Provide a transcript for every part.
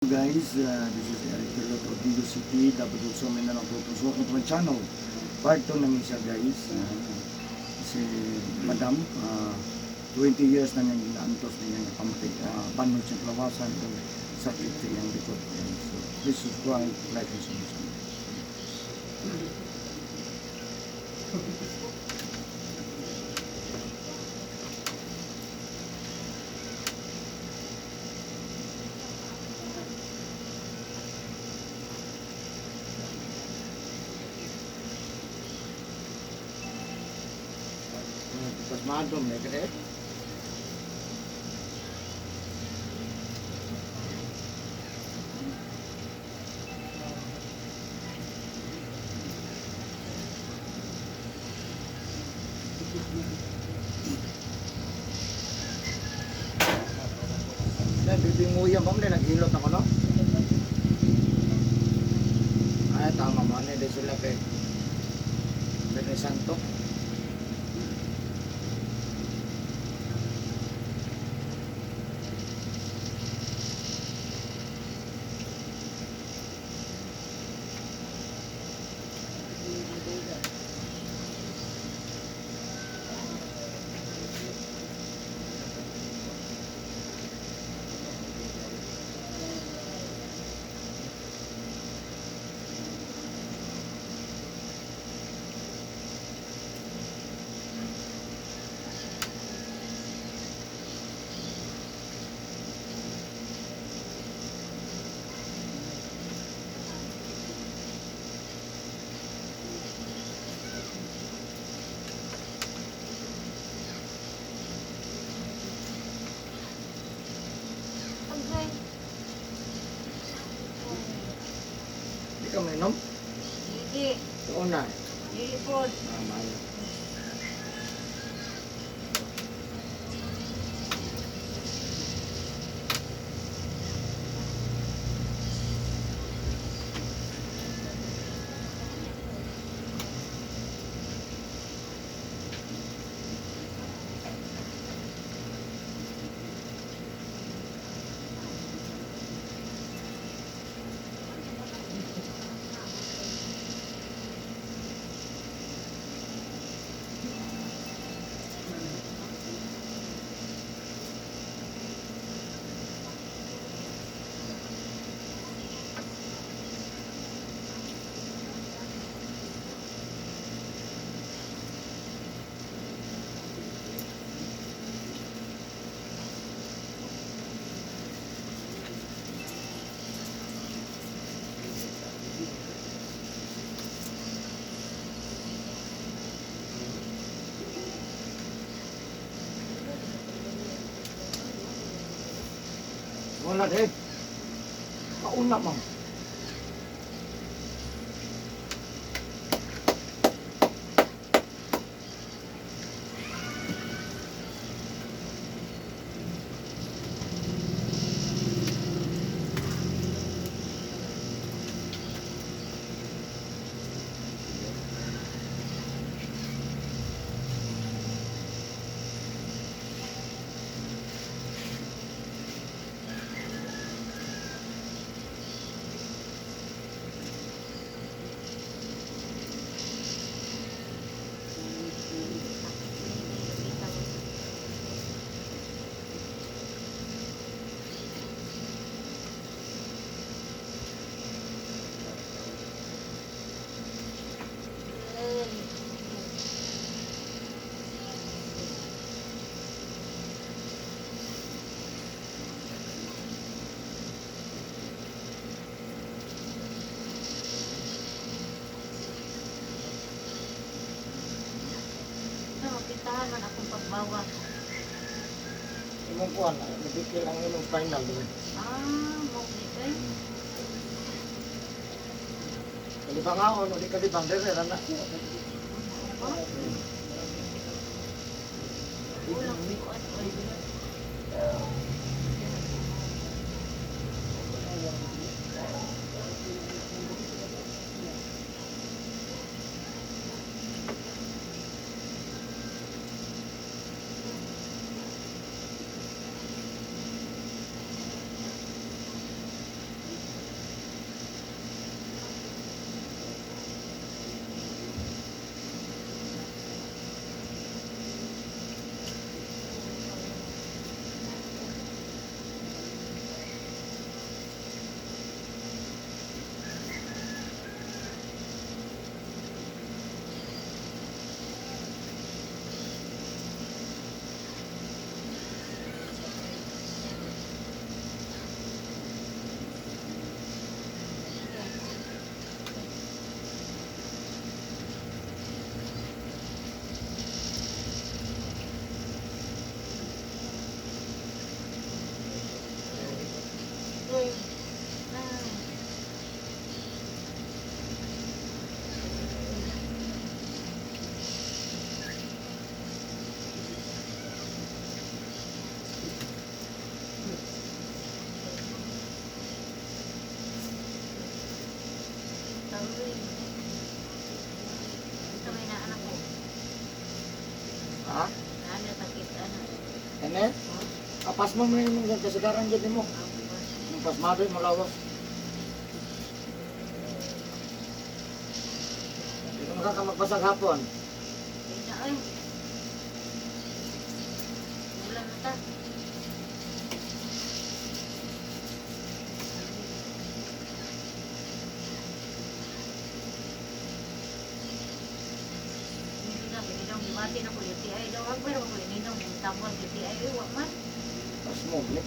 Guys, this is Eric Perlot of Vigo City, Davao del Sur, Mindanao, Philippines. Welcome to my channel. Part 2 ng isa, guys. Si Madam, 20 years na niyang ginaantos na niyang pamatay, panod sa klawasan o sakit sa iyang likod, guys. So, please subscribe, like, and subscribe. Pasmado, may kaya. Dahil bibinguyan pa mo, dahil naghilot ako, no? Ay, tama mo. Ano, dahil sila kay Bene Santo. Agay. Hindi ka mainom? Hindi. Oo na. Hindi po. Ah, mahal. Wala eh. Kauna, ma'am. Na, mapitahan man akong pagbawa. Imong kuan, nabikil ang imong spinal, di ba? Ah, mo eh. Kalibang ako, no, di kalibang, dire, rana. Ulang buwan. Uy. Ito may naanak ko. Ha? Naana sakit ana. Ene? Apas mo man yung kasagaran dyan mo. Apas. Yung pasmado yung malawas. Hindi ka makakamagpasag hapon. Ay na ay. Ulan na ta. Hindi na, hindi daw gibati na ko UTI daw. Ang pero ko ninong tabon UTI ay wa man. Pasmo, ulit.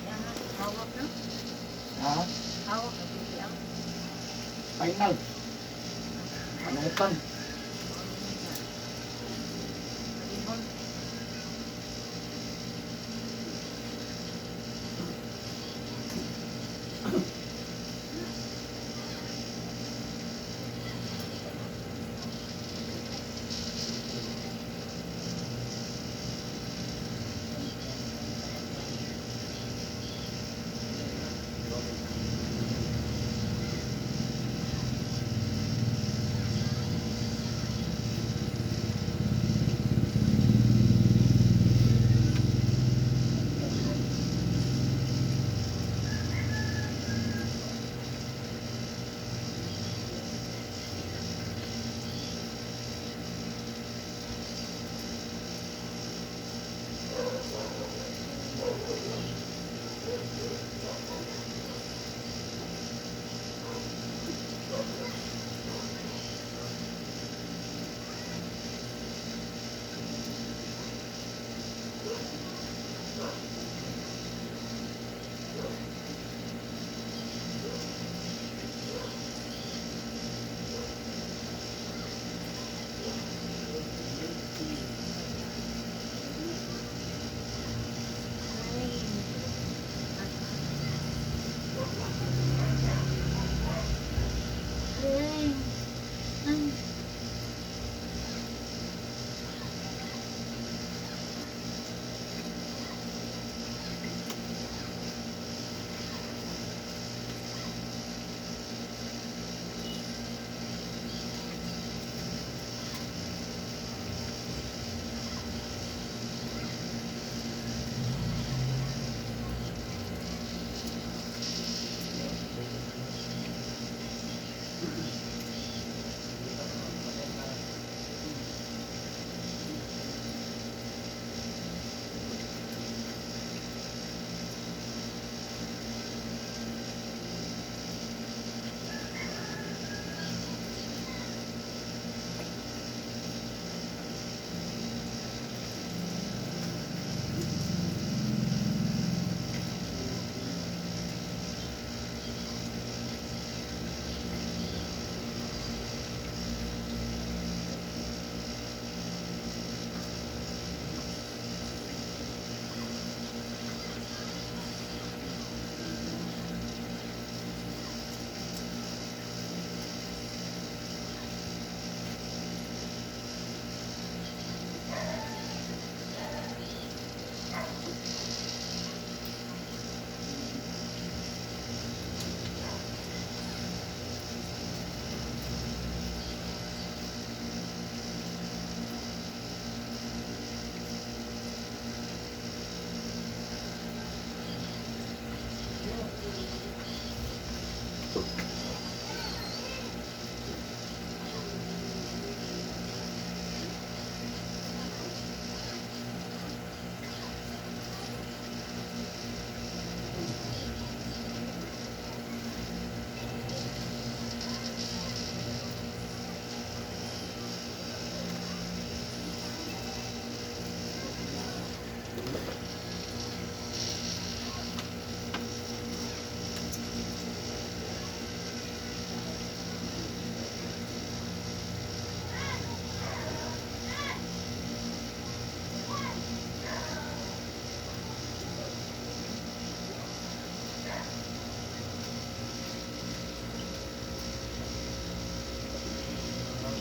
Yan, hawak na. Ha? Hawak na UTI. Final. Panutan. Ibon.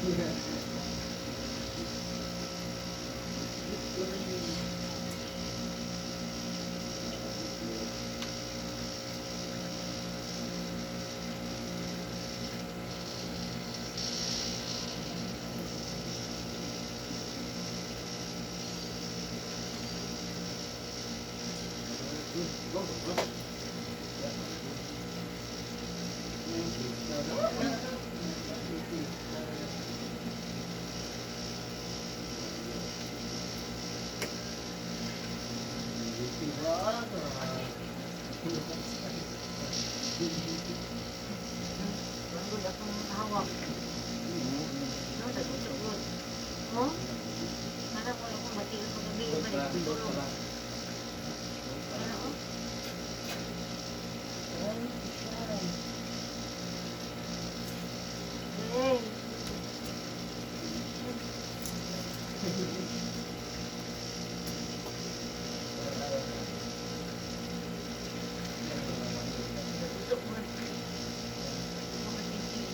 Wala akong hawak. No, nagutugod. Mo? Anak mo akong batigon ko gabi, balik ko tulog. Ano, oh?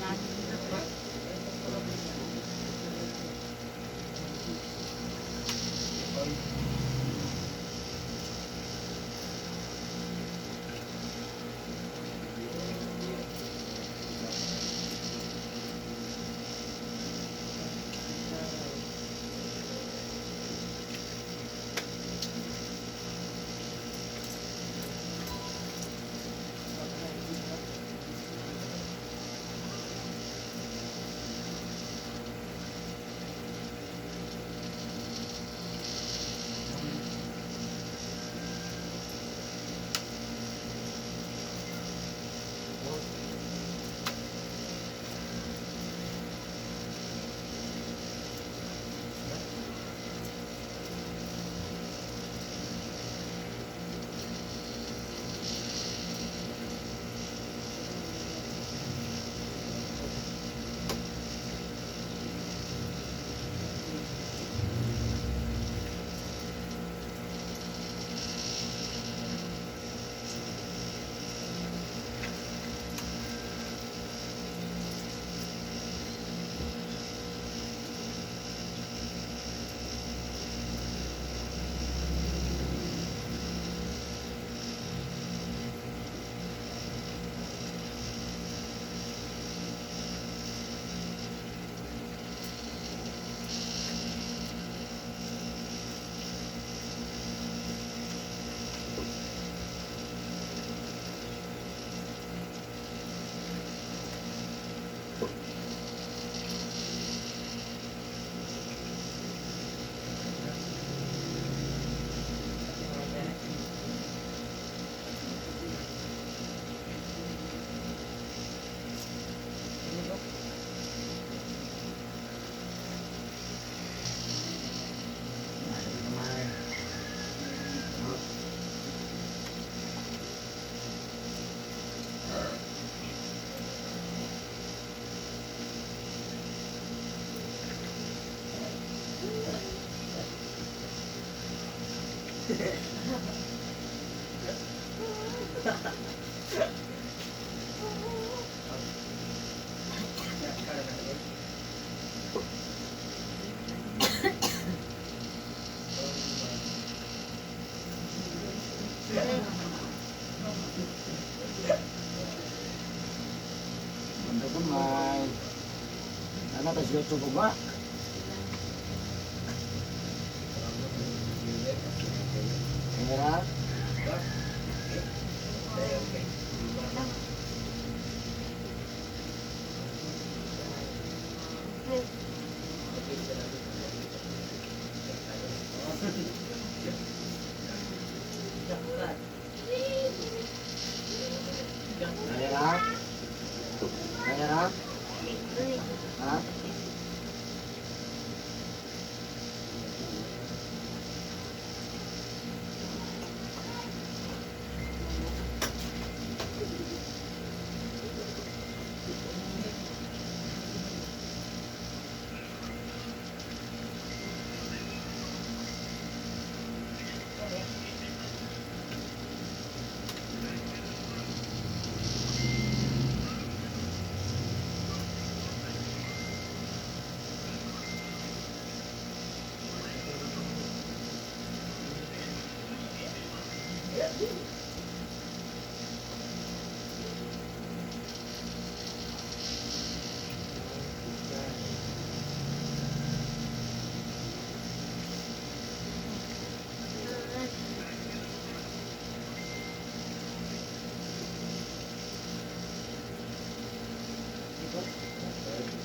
Ay, nagutugod. Banda kamay. Ano tas YouTube ba? Pera. Pera. Pera. Ha? Okay.